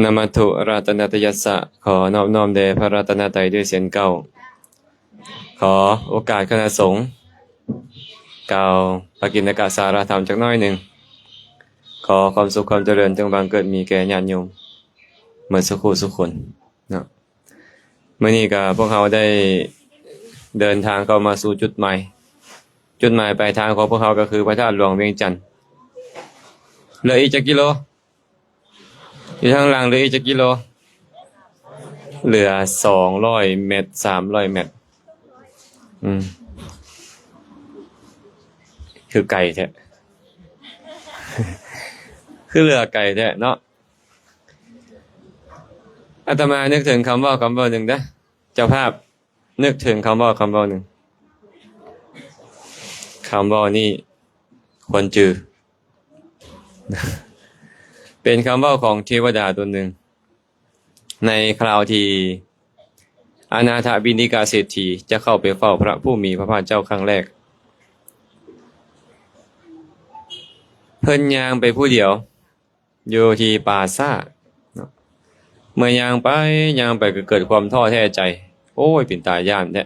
ນະມັດຖຸລັດຕະນະຕະຍັດສະ ຂໍນອບນ້ອມແດ່ພະລັດຕະນະໄຕດ້ວຍເຊັ່ນເກົ່າ. ຂໍໂອກາດຄະນະສົງ ກ່າວປະກິນນະກະສາລະທຳຈັກໜ້ອຍໜຶ່ງ. ຂໍຄວາມສຸກຄວາມຈະເລີນຈົ່ງບັງເກີດມີແກ່ຍາດໂຍມໝົດສູ່ຜູ້ສູ່ຄົນເນາະ. ມື້ນີ້ກະພວກເຮົາໄດ້ເດີນທາງເຂົ້າມາສູ່ຈຸດໝາຍ, ຈຸດໝາຍປາຍທາງຂອງພວກເຮົາກໍຄືພະທາດຫຼວງວຽງຈັນ. ເຫຼືອອີກຈັກກິໂລ? ຢູ່ທາງຫຼັງເຫຼືອອີກຈັກກິໂລ? ເຫຼືອສອງຮ້ອຍແມັດ, ສາມຮ້ອຍແມັດ. ອືມ ຄືໄກແທ້ ຄືເຫຼືອໄກແທ້ເນາະ. ອາດຕະມານຶກເຖິງຄຳເວົ້າຄຳເວົ້າໜຶ່ງເດີ້ ເຈົ້າພາບ. ນຶກເຖິງຄຳເວົ້າຄຳເວົ້າໜຶ່ງ. ຄຳເວົ້ານີ້ຄວນຈື່. ເປັນຄຳເວົ້າຂອງເທວະດາຕົນໜຶ່ງ ໃນຄາວທີ່ອະນາຖະບິນດິກະເສດຖີຈະເຂົ້າໄປເຝົ້າພະຜູ້ມີພະພາກເຈົ້າຄັ້ງແລກ. ເພິ່ນຍ່າງໄປຜູ້ດຽວ ຢູ່ທີ່ປ່າຊ້າເນາະ. ເມື່ອຍ່າງໄປຍ່າງໄປກໍເກີດຄວາມທໍ້ແທ້ໃຈ, ໂອ້ຍ ເປັນຕາຢ້ານແທ້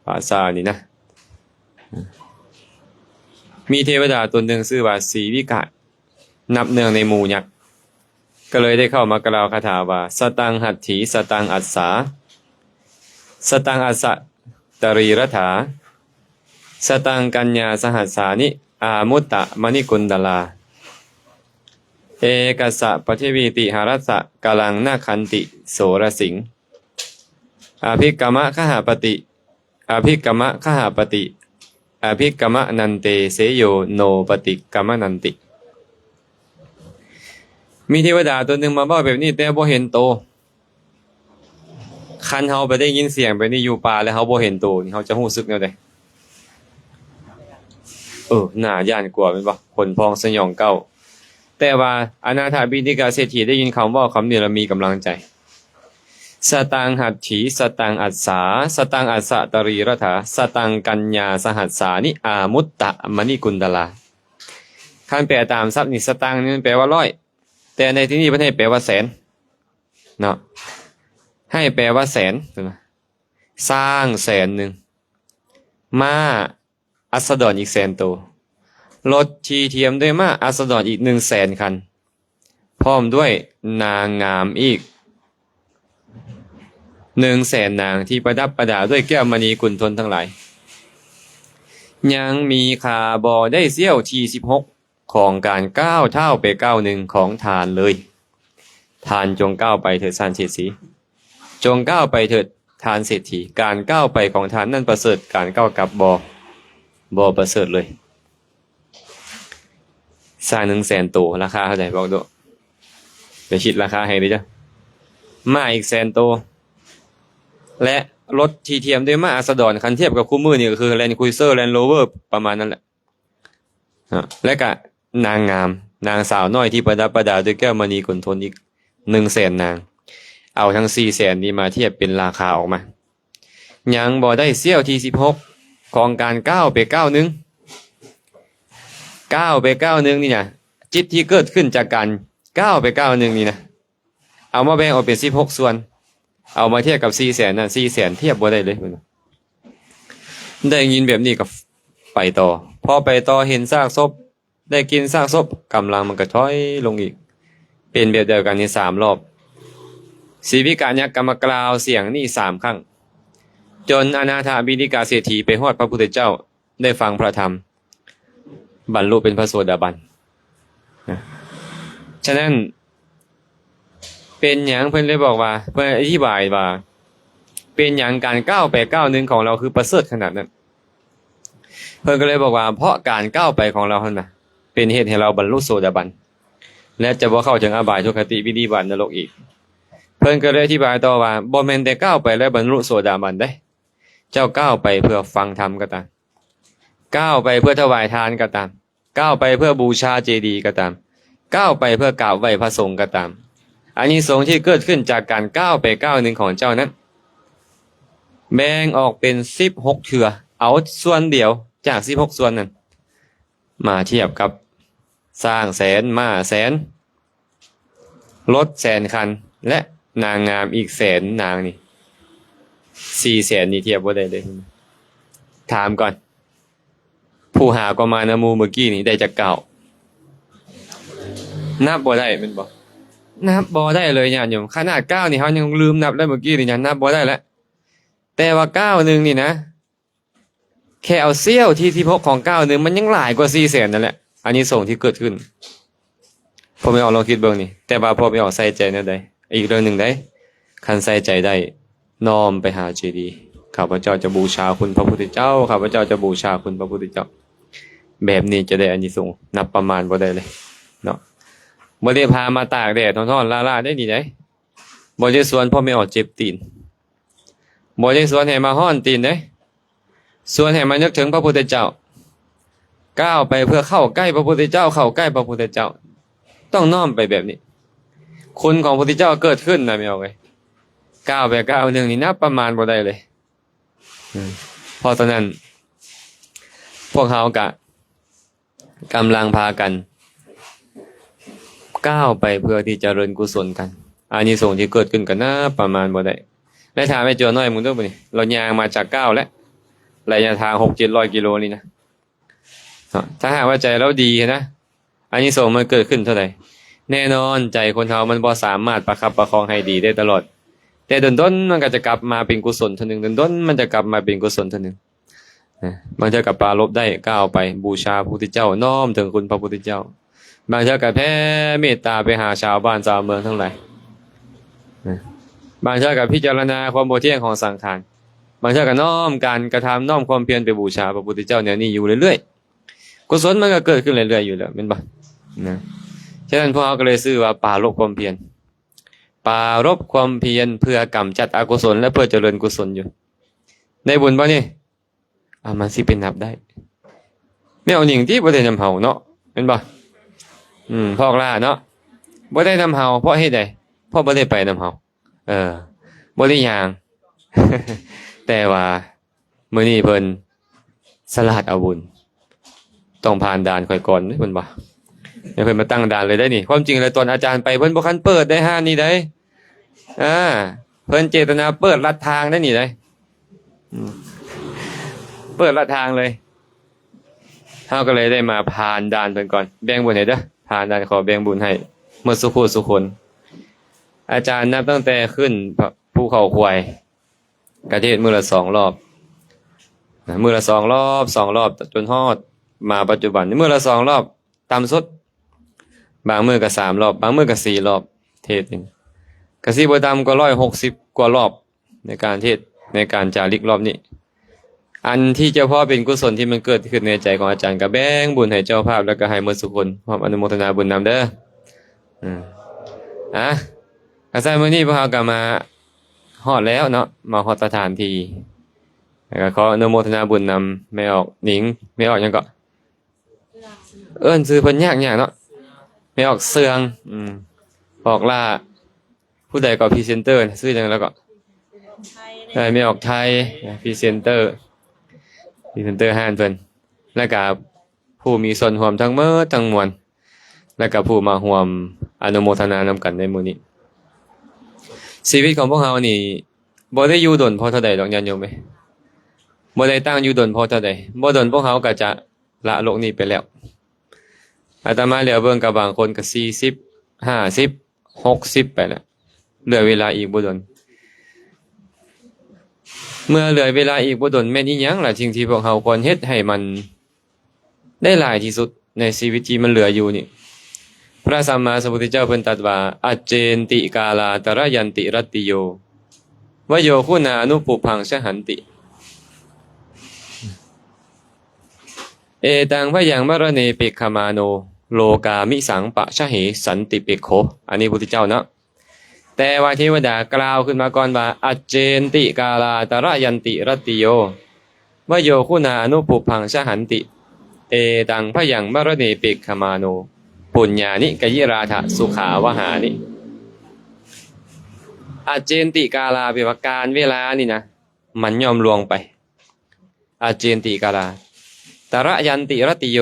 ປ່າຊ້ານີ້ນະ. ມີເທວະດາຕົນໜຶ່ງຊື່ວ່າສີວິກະ ນັບໜຶ່ງໃນໝູ່ຍັກ ກໍເລີຍໄດ້ເຂົ້າມາກ່າວຄາຖາວ່າ ສະຕັງຫັດຖີ ສະຕັງອັດສາ ສະຕັງອັດສະຕະຣີຣະຖາ ສະຕັງກັນຍາສະຫັດສານິ ອາມຸດຕະມະນິກຸນດາລາ ເອກະສະປະທິວີຕິຫະຣັດສະກະລັງນະຄັນຕິໂສລະສິງ ອະພິກກະມະຄະຫະປະຕິ ອະພິກກະມະຄະຫະປະຕິ ອະພິກກະມະນັນເຕ ເສໂຍໂນປະຕິກຳມະນັນຕິ. ມີເທວະດາຕົນໜຶ່ງມາເວົ້າແບບນີ້ ແຕ່ບໍ່ເຫັນໂຕ. ຄັນເຮົາໄປໄດ້ຍິນສຽງແບບນີ້ຢູ່ປ່າ ແລ້ວເຮົາບໍ່ເຫັນໂຕນີ້ ເຮົາຈະຮູ້ສຶກແນວໃດ? ເອີ ໜ້າຢ້ານກວ່າແມ່ນບໍ່? ຂົນພອງສະຫຍອງກ້າວ. ແຕ່ວ່າອະນາຖະບິນດິກະເສດຖີໄດ້ຍິນຄຳເວົ້າຄຳນີ້ແລ້ວມີກຳລັງໃຈ. ສະຕັງຫັດຖີ ສະຕັງອັດສາ ສະຕັງອັດສະຕະຣີຣະຖາ ສະຕັງກັນຍາສະຫັດສານິ ອາມຸດຕະມະນິກຸນດາລາ. ຄັນແປຕາມສັບນີ້ ສະຕັງນີ້ມັນແປວ່າຮ້ອຍ ແຕ່ໃນທີ່ນີ້ເພິ່ນໃຫ້ແປວ່າແສນເນາະ ໃຫ້ແປວ່າແສນ. ຊ້າງແສນໜຶ່ງ ມ້າອັດສະດອນອີກແສນໂຕ ລົດທີ່ທຽມດ້ວຍມ້າອັດສະດອນອີກໜຶ່ງແສນຄັນ ພ້ອມດ້ວຍນາງງາມອີກໜຶ່ງແສນນາງ ທີ່ປະດັບປະດາດ້ວຍແກ້ວມະນີກຸນທົນທັງຫຼາຍ ຍັງມີຄາບໍ່ໄດ້ສ່ຽວທີສິບຫົກ ຂອງການກ້າວທ້າວໄປກ້າວໜຶ່ງຂອງທ່ານເລີຍ. ທ່ານຈົ່ງກ້າວໄປເຖີດທ່ານເສດຖີ ຈົ່ງກ້າວໄປເຖີດທ່ານເສດຖີ. ການກ້າວໄປຂອງທ່ານນັ້ນປະເສີດ, ການກ້າວກັບບໍ່, ບໍ່ປະເສີດເລີຍ. ຊ້າງໜຶ່ງແສນໂຕ ລາຄາເທົ່າໃດບອກໂດ ໄປຄິດລາຄາໃຫ້ເດີ້ຈ້າ. ມ້າອີກແສນໂຕ ແລະ ລົດທີ່ທຽມດ້ວຍມ້າອັດສະດອນ, ຄັນທຽບກັບຄູ່ມື້ນີ້ກໍຄື Land Cruiser Land Rover ປະມານນັ້ນແຫຼະ. ເນາະ ແລະກະນາງງາມ, ນາງສາວນ້ອຍທີ່ປະດັບປະດາດ້ວຍແກ້ວມະນີກົນທົນອີກໜຶ່ງແສນນາງ. ເອົາທັງສີ່ແສນນີ້ມາທຽບເປັນລາຄາອອກມາ ຍັງບໍ່ໄດ້ສ່ຽວທີສິບຫົກຂອງການກ້າວໄປກ້າວໜຶ່ງ. ກ້າວໄປກ້າວໜຶ່ງນີ້ນະ, ຈິດທີ່ເກີດຂຶ້ນຈາກການກ້າວໄປກ້າວໜຶ່ງນີ້ນະ, ເອົາມາແບ່ງອອກເປັນສິບຫົກສ່ວນ, ເອົາມາທຽບກັບສີ່ແສນນັ້ນ, ສີ່ແສນທຽບບໍ່ໄດ້ເລີຍ. ໄດ້ຍິນແບບນີ້ກໍໄປຕໍ່. ພໍໄປຕໍ່ເຫັນຊາກສົບ, ໄດ້ກິ່ນຊາກສົບ, ກຳລັງມັນກໍຖອຍລົງອີກ. ເປັນແບບດຽວກັນນີ້ສາມລອບ. ສີວິກະຍັກກໍມາກ່າວສຽງນີ້ສາມຄັ້ງ, ຈົນອະນາຖະບິນທິກະເສດຖີໄປຮອດພະພຸດທະເຈົ້າ, ໄດ້ຟັງພະທຳ, ບັນລຸເປັນພະໂສດາບັນນະ. ສະນັ້ນ ເປັນຫຍັງເພິ່ນເລີຍບອກວ່າ, ເພິ່ນອະທິບາຍວ່າ ເປັນຫຍັງການກ້າວໄປກ້າວໜຶ່ງຂອງລາວຄືປະເສີດຂະໜາດນັ້ນ? ເພິ່ນກໍເລີຍບອກວ່າ ເພາະການກ້າວໄປຂອງລາວຫັ້ນນະ ເປັນເຫດໃຫ້ລາວບັນລຸໂສດາບັນ ແລະ ຈະບໍ່ເຂົ້າເຖິງອະບາຍ, ທຸກຄະຕິ, ວິນິບາດ, ນະລົກອີກ. ເພິ່ນກໍເລີຍອະທິບາຍຕໍ່ວ່າ ບໍ່ແມ່ນແຕ່ກ້າວໄປແລ້ວບັນລຸໂສດາບັນເດ້. ເຈົ້າກ້າວໄປເພື່ອຟັງທຳກໍຕາມ, ກ້າວໄປເພື່ອຖວາຍທານກໍຕາມ, ກ້າວໄປເພື່ອບູຊາເຈດີກໍຕາມ, ກ້າວໄປເພື່ອກາບໄຫວ້ພະສົງກໍຕາມ, ອານິສົງທີ່ເກີດຂຶ້ນຈາກການກ້າວໄປກ້າວໜຶ່ງຂອງເຈົ້ານັ້ນ ແບ່ງອອກເປັນສິບຫົກເທື່ອ. ເອົາສ່ວນດຽວຈາກສິບຫົກສ່ວນນັ້ນ ມາທຽບກັບຊ້າງແສນ, ມ້າແສນ, ລົດແສນຄັນ ແລະ ນາງງາມອີກແສນນາງນີ້ ສີ່ແສນນີ້ທຽບບໍ່ໄດ້ເລີຍ. ຖາມກ່ອນ ຜູ້ຫາກໍມານຳໝູ່ມື້ກີ້ນີ້ໄດ້ຈັກກ້າວ? ນັບບໍ່ໄດ້ແມ່ນບໍ່? ນັບບໍ່ໄດ້ເລີຍຍາດໂຍມ. ຂະໜາດກ້າວນີ້ເຮົາຍັງລືມນັບແລ້ວ ມື້ກີ້ນີ້ຍັງນັບບໍ່ໄດ້ແລ້ວ. ແຕ່ວ່າກ້າວໜຶ່ງນີ້ນະ ແຄ່ເອົາສ່ຽວທີສິບຫົກຂອງກ້າວໜຶ່ງ ມັນຍັງຫຼາຍກວ່າສີ່ແສນນັ້ນແຫຼະ ອານິສົງທີ່ເກີດຂຶ້ນ. ພໍ່ແມ່ອອກລອງຄິດເບິ່ງນີ້ ແຕ່ວ່າພໍ່ແມ່ອອກໃສ່ໃຈແນວໃດ ອີກເລື່ອງໜຶ່ງໃດ໋. ຄັນໃສ່ໃຈໄດ້ ນ້ອມໄປຫາເຈດີ. ຂ້າພະເຈົ້າຈະບູຊາຄຸນພະພຸດທະເຈົ້າ, ຂ້າພະເຈົ້າຈະບູຊາຄຸນພະພຸດທະເຈົ້າ. ແບບນີ້ຈະໄດ້ອານິສົງນັບປະມານບໍ່ໄດ້ເລີຍເນາະ. ບໍ່ໄດ້ພາມາຕາກແດດຮ້ອນໆລ້າໆໄດ໋ນີ້ໃດ໋. ບໍ່ໄດ້ຊວນພໍ່ແມ່ອອກເຈັບຕີນ. ບໍ່ໄດ້ຊວນໃຫ້ມາຮ້ອນຕີນເດ້, ຊວນໃຫ້ມານຶກເຖິງພະພຸດທະເຈົ້າ. ກ້າວໄປເພື່ອເຂົ້າໃກ້ພະພຸດທະເຈົ້າ, ເຂົ້າໃກ້ພະພຸດທະເຈົ້າ. ຕ້ອງນ້ອມໄປແບບນີ້. ຄຸນຂອງພະພຸດທະເຈົ້າເກີດຂຶ້ນນະ ແມ່ອອກເອີຍ. ກ້າວໄປກ້າວໜຶ່ງນີ້ນັບປະມານບໍ່ໄດ້ເລີຍ. ເພາະສະນັ້ນ ພວກເຮົາກະ ກຳລັງພາກັນກ້າວໄປເພື່ອທີ່ຈະເລີນກຸສົນກັນ. ອານິສົງທີ່ເກີດຂຶ້ນກໍນັບປະມານບໍ່ໄດ້. ແລະ ຖາມໄອ້ຈົວນ້ອຍມຶງດູບັດນີ້, ລາວຍ່າງມາຈັກກ້າວແລ້ວ, ໄລຍະທາງຫົກເຈັດຮ້ອຍກິໂລນີ້ນະ. ເນາະ, ຖ້າຫາກວ່າໃຈລາວດີນະ, ອານິສົງມັນເກີດຂຶ້ນເທົ່າໃດ? ແນ່ນອນ, ໃຈຄົນເຮົາມັນບໍ່ສາມາດປະຄັບປະຄອງໃຫ້ດີໄດ້ຕະຫຼອດ. ແຕ່ດົນໆ ມັນກໍຈະກັບມາເປັນກຸສົນເທື່ອໜຶ່ງ, ດົນໆ ມັນຈະກັບມາເປັນກຸສົນເທື່ອໜຶ່ງ. ນະ, ບາງເທື່ອກໍປາລົບໄດ້, ກ້າວໄປບູຊາພະພຸດທະເຈົ້າ, ນ້ອມເຖິງຄຸນພະພຸດທະເຈົ້າ. ບາງເທື່ອກໍແຜ່ເມດຕາໄປຫາຊາວບ້ານຊາວເມືອງທັງຫຼາຍ. ນະ, ບາງເທື່ອກໍພິຈາລະນາຄວາມບໍ່ທ່ຽງຂອງສັງຂານ. ບາງເທື່ອກໍນ້ອມການກະທຳ, ນ້ອມຄວາມພຽນໄປບູຊາພະພຸດທະເຈົ້າແນວນີ້ຢູ່ເລື້ອຍໆ. ກຸສົນມັນກໍເກີດຂຶ້ນເລື້ອຍໆຢູ່ແລ້ວ, ແມ່ນບໍ່? ນະ, ສະນັ້ນພວກເຮົາກໍເລີຍຊື່ວ່າປາລົບຄວາມພຽນ. ປາລົບຄວາມພຽນເພື່ອກຳຈັດອະກຸສົນ ແລະ ເພື່ອຈະເລີນກຸສົນຢູ່. ໄດ້ບຸນບໍ່ນີ້? ອ່າ ມັນຊິໄປນັບໄດ້. ແມ່ອອກນິງຕິ ບໍ່ໄດ້ນຳເຮົາເນາະ, ແມ່ນບໍ່? ອືມ, ພວກຫຼ້າເນາະ, ບໍ່ໄດ້ນຳເຮົາ ເພາະເຫດໃດ? ເພາະບໍ່ໄດ້ໄປນຳເຮົາ. ເອີ, ບໍ່ໄດ້ຍ່າງ. ແຕ່ວ່າມື້ນີ້ເພິ່ນສະຫຼາດເອົາບຸນ. ຕ້ອງຜ່ານດ່ານຂ້ອຍກ່ອນເດ້ ເພິ່ນວ່າ. ໃຫ້ເພິ່ນມາຕັ້ງດ່ານເລີຍໄດ໋ນີ້. ຄວາມຈິງແລ້ວຕອນອາຈານໄປ ເພິ່ນບໍ່ຄັນເປີດໄດ໋ຮ້ານນີ້ໄດ໋. ອ່າ, ເພິ່ນເຈດຕະນາເປີດລັດທາງໄດ໋ນີ້ໄດ໋. ອືມ, ເປີດລັດທາງເລີຍ. ເຮົາກໍເລີຍໄດ້ມາຜ່ານດ່ານເພິ່ນກ່ອນ. ແບ່ງບຸນໃຫ້ເດີ. ຜ່ານດ່ານ ຂໍແບ່ງບຸນໃຫ້ໝົດສູ່ຄູ່ສູ່ຄົນ. ອາຈານນັບຕັ້ງແຕ່ຂຶ້ນພູເຂົາຄວາຍ ກະເທດມື້ລະສອງລອບ. ນະ, ມື້ລະສອງລອບ, ສອງລອບ ຈົນຮອດມາປັດຈຸບັນ. ມື້ລະສອງລອບ ຕ່ຳສຸດ, ບາງມື້ກໍສາມລອບ, ບາງມື້ກໍສີ່ລອບ, ເທດໜຶ່ງກໍຊິບໍ່ຕ່ຳກວ່າຮ້ອຍຫົກສິບກວ່າລອບໃນການເທດ, ໃນການຈາລິກລອບນີ້. ອັນທີ່ຈະພໍເປັນກຸສົນທີ່ມັນເກີດຂຶ້ນໃນໃຈຂອງອາຈານ ກໍແບ່ງບຸນໃຫ້ເຈົ້າພາບ ແລ້ວກໍໃຫ້ໝົດສູ່ຄົນ ພ້ອມອະນຸໂມທະນາບຸນນຳເດີ. ອືມ, ອ່ະ, ກະຊັ້ນມື້ນີ້ພວກເຮົາກໍມາຮອດແລ້ວເນາະ, ມາຮອດສະຖານທີ່ ແລ້ວກໍຂໍອະນຸໂມທະນາບຸນນຳແມ່ອອກນິງ, ແມ່ອອກຫຍັງເກາະ? ເອີ້ນຊື່ເພິ່ນຍາກໆເນາະ. ແມ່ອອກເຊື່ອງ, ອືມ, ອອກຫຼ້າ. ຜູ້ໃດກໍພຣີເຊັນເຕີນະ? ຊື່ຫຍັງແລ້ວກໍ? ເອີ, ແມ່ອອກໄທ, ພຣີເຊັນເຕີ, ພຣີເຊັນເຕີຮ້ານເພິ່ນ. ແລ້ວກໍຜູ້ມີສ່ວນຮ່ວມທັງໝົດທັງມວນ, ແລ້ວກໍຜູ້ມາຮ່ວມອະນຸໂມທະນານຳກັນໃນມື້ນີ້. ຊີວິດຂອງພວກເຮົານີ້ ບໍ່ໄດ້ຢູ່ດົນພໍເທົ່າໃດດອກ ຍາດໂຍມເອີຍ. ບໍ່ໄດ້ຕັ້ງຢູ່ດົນພໍເທົ່າໃດ. ບໍ່ດົນພວກເຮົາກໍຈະ ລະໂລກນີ້ໄປແລ້ວ. ອາດຕະມາຫຼຽວເບິ່ງກັບບາງຄົນກໍສີ່ສິບ ຫ້າສິບ ຫົກສິບໄປແລ້ວ, ເຫຼືອເວລາອີກບໍ່ດົນ. ເມື່ອເຫຼືອເວລາອີກບໍ່ດົນ ແມ່ນອີ່ຫຍັງລະ ສິ່ງທີ່ພວກເຮົາຄວນເຮັດໃຫ້ມັນໄດ້ຫຼາຍທີ່ສຸດໃນຊີວິດທີ່ມັນເຫຼືອຢູ່ນີ້? ພະສຳມາສຳພຸດທະເຈົ້າເພິ່ນຕັດວ່າ ອັດເຈນຕິກາລາ ຕະລະຍັນຕິຣັດຕິໂຍ ວະໂຍຄຸນາອະນຸປຸບພັງຊະຫັນຕິ ເອຕັງພະຍັງມະຣະເນເປກຂະມາໂນ ໂລກາມິສັງປະຊະເຫສັນຕິເປກໂຂ. ອັນນີ້ພຸດທະເຈົ້າເນາະ. ແຕ່ວ່າເທວະດາກ່າວຂຶ້ນມາກ່ອນວ່າ ອັດເຈນຕິກາລາ ຕະລະຍັນຕິຣັດຕິໂຍ ວະໂຍຄຸນາອະນຸປຸບພັງຊະຫັນຕິ ເອຕັງພະຍັງມະຣະເນເປກຂະມາໂນ ປຸນຍານິກະຍິລາທະສຸຂາວະຫານິ. ອັດເຈນຕິກາລາ ແປວ່າການເວລານີ້ນະ ມັນຍ່ອມລ່ວງໄປ. ອາເຈນຕິກາລາ ຕະລະຍັນຕິຣັດຕິໂຍ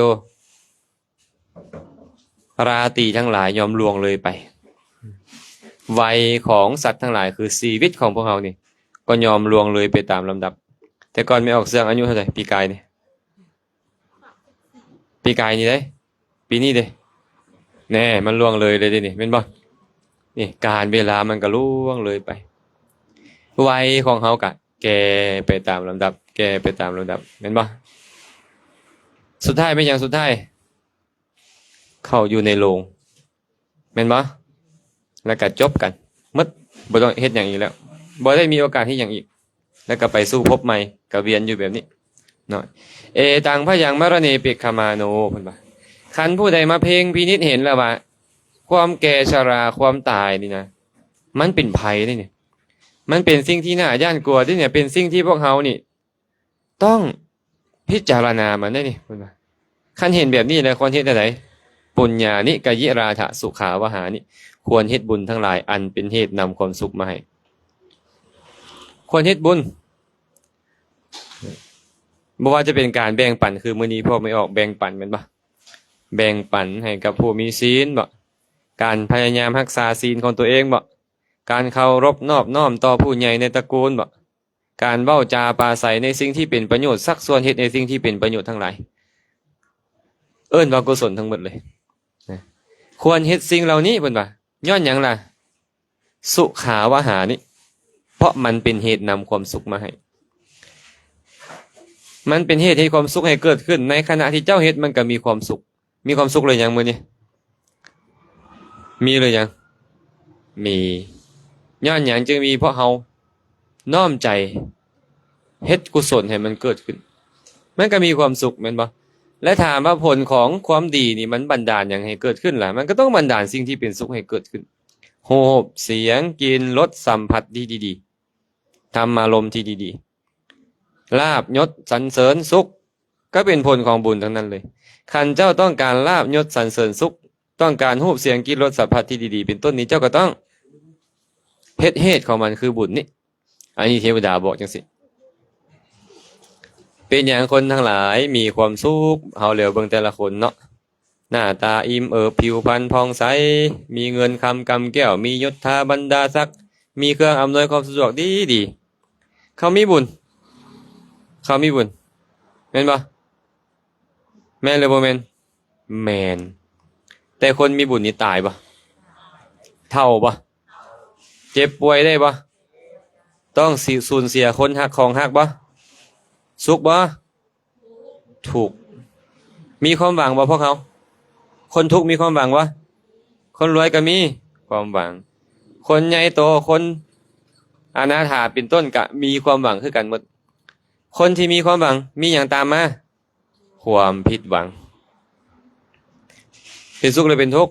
ລາຕີທັງຫຼາຍຍ່ອມລ່ວງເລີຍໄປ. ໄວຂອງສັດທັງຫຼາຍ ຄືຊີວິດຂອງພວກເຮົານີ້ ກໍຍອມລ່ວງເລີຍໄປຕາມລຳດັບ. ແຕ່ກ່ອນແມ່ອອກເຊື່ອງອາຍຸເທົ່າໃດ? ປີກາຍນີ້ ປີກາຍນີ້ເດ້ ປີນີ້ເດ້ ແນ່ ມັນລ່ວງເລີຍເລີຍເດ້ນີ້ ແມ່ນບໍ່? ນີ້ ການເວລາມັນກໍລ່ວງເລີຍໄປ ໄວຂອງເຮົາກໍແກ່ໄປຕາມລຳດັບ ແກ່ໄປຕາມລຳດັບ ແມ່ນບໍ່? ສຸດທ້າຍແມ່ນຫຍັງ? ສຸດທ້າຍເຂົ້າຢູ່ໃນໂລງ ແມ່ນບໍ່? ແລ້ວກໍຈົບກັນໝົດ ບໍ່ຕ້ອງເຮັດຫຍັງອີກແລ້ວ ບໍ່ໄດ້ມີໂອກາດເຮັດຫຍັງອີກ ແລ້ວກໍໄປສູ່ພົບໃໝ່ ກໍວຽນຢູ່ແບບນີ້ເນາະ. ເອຕັງພະຍັງມະຣະເນປັກຂະມາໂນ ເພິ່ນວ່າ ຄັນຜູ້ໃດມາເພັ່ງພິນິດເຫັນແລ້ວວ່າ ຄວາມແກ່ຊະລາ ຄວາມຕາຍນີ້ນະ ມັນເປັນໄພເດ້ນີ້ ມັນເປັນສິ່ງທີ່ໜ້າຢ້ານກົວເດ້ນີ້ ເປັນສິ່ງທີ່ພວກເຮົານີ້ ຕ້ອງພິຈາລະນາມັນໄດ້ນີ້ ເພິ່ນວ່າ ຄັນເຫັນແບບນີ້ແລ້ວຄວນເຮັດແນວໃດ? ປຸນຍານິກະຢິຣາທະສຸຂາວະຫານິ ຄວນເຮັດບຸນທັງຫຼາຍ ອັນເປັນເຫດນຳຄວາມສຸກມາໃຫ້ ຄວນເຮັດບຸນ ບໍ່ວ່າຈະເປັນການແບ່ງປັນ ຄືມື້ນີ້ພວກແມ່ອອກແບ່ງປັນແມ່ນບໍ່? ແບ່ງປັນໃຫ້ກັບຜູ້ມີສິນບໍ? ການພະຍາຍາມຮັກສາສິນຂອງຕົວເອງບໍ? ການເຄົາລົບນອບນ້ອມຕໍ່ຜູ້ໃຫຍ່ໃນຕະກູນບໍ? ການເວົ້າຈາປາໄສໃນສິ່ງທີ່ເປັນປະໂຫຍດ ຊັກຊວນເຮັດໃນສິ່ງທີ່ເປັນປະໂຫຍດທັງຫຼາຍ ເອີ້ນວ່າກຸສົນທັງໝົດເລີຍນະ. ຄວນເຮັດສິ່ງເຫຼົ່ານີ້ ເພິ່ນວ່າ ຍ້ອນຫຍັງລະ? ສຸຂາວະຫານິ ເພາະມັນເປັນເຫດນຳຄວາມສຸກມາໃຫ້ ມັນເປັນເຫດເຮັດຄວາມສຸກໃຫ້ເກີດຂຶ້ນ ໃນຂະນະທີ່ເຈົ້າເຮັດມັນກໍມີຄວາມສຸກ. ມີຄວາມສຸກຫຼືຍັງມື້ນີ້? ມີຫຼືຍັງ? ມີ. ຍ້ອນຫຍັງຈຶ່ງມີ? ເພາະເຮົານ້ອມໃຈເຮັດກຸສົນໃຫ້ມັນເກີດຂຶ້ນ ມັນກໍມີຄວາມສຸກແມ່ນບໍ່? ແລະ ຖາມວ່າຜົນຂອງຄວາມດີນີ້ມັນບັນດານຫຍັງໃຫ້ເກີດຂຶ້ນລະ? ມັນກໍຕ້ອງບັນດານສິ່ງທີ່ເປັນສຸກໃຫ້ເກີດຂຶ້ນ ຮູບ ສຽງ ກິ່ນ ລົດ ສຳຜັດທີ່ດີໆ ທຳມາລົມທີ່ດີໆ ລາບຍົດສັນເສີນສຸກ ກໍເປັນຜົນຂອງບຸນທັງນັ້ນເລີຍ. ຄັນເຈົ້າຕ້ອງການລາບຍົດສັນເສີນສຸກ ຕ້ອງການຮູບສຽງກິ່ນລົດສຳຜັດທີ່ດີໆ ເປັນຕົ້ນນີ້ ເຈົ້າກໍຕ້ອງເຮັດເຫດຂອງມັນຄືບຸນນີ້. ອັນນີ້ເທວະດາບອກຈັ່ງຊີ້. ເປັນຫຍັງຄົນທັງຫຼາຍມີຄວາມສຸກ? ເຮົາແຫຼວເບິ່ງແຕ່ລະຄົນເນາະ ໜ້າຕາອີ່ມເອີບ ຜິວພັນຜ່ອງໃສ ມີເງິນຄຳກຳແກ້ວ ມີຍົດຖາບັນດາສັກ ມີເຄື່ອງອຳນວຍຄວາມສະດວກດີໆ ເຂົາມີບຸນ ເຂົາມີບຸນ ແມ່ນບໍ່? ແມ່ນຫຼືບໍ່ແມ່ນ? ແມ່ນ. ແຕ່ຄົນມີບຸນນີ້ຕາຍບໍ່? ເຖົ້າບໍ່? ເຈັບປ່ວຍໄດ້ບໍ່? ຕ້ອງ ສູນເສຍຄົນຮັກຂອງຮັກບໍ່? ສຸກບໍ່? ທຸກ. ມີຄວາມຫວັງບໍ່ພວກເຮົາ? ຄົນທຸກມີຄວາມຫວັງບໍ່? ຄົນລວຍກໍມີຄວາມຫວັງ. ຄົນໃຫຍ່ໂຕ ຄົນອະນາຖາເປັນຕົ້ນ ກະມີຄວາມຫວັງຄືກັນໝົດ. ຄົນທີ່ມີຄວາມຫວັງ ມີຫຍັງຕາມມາ? ຄວາມຜິດຫວັງ. ເປັນສຸກຫຼືເປັນທຸກ?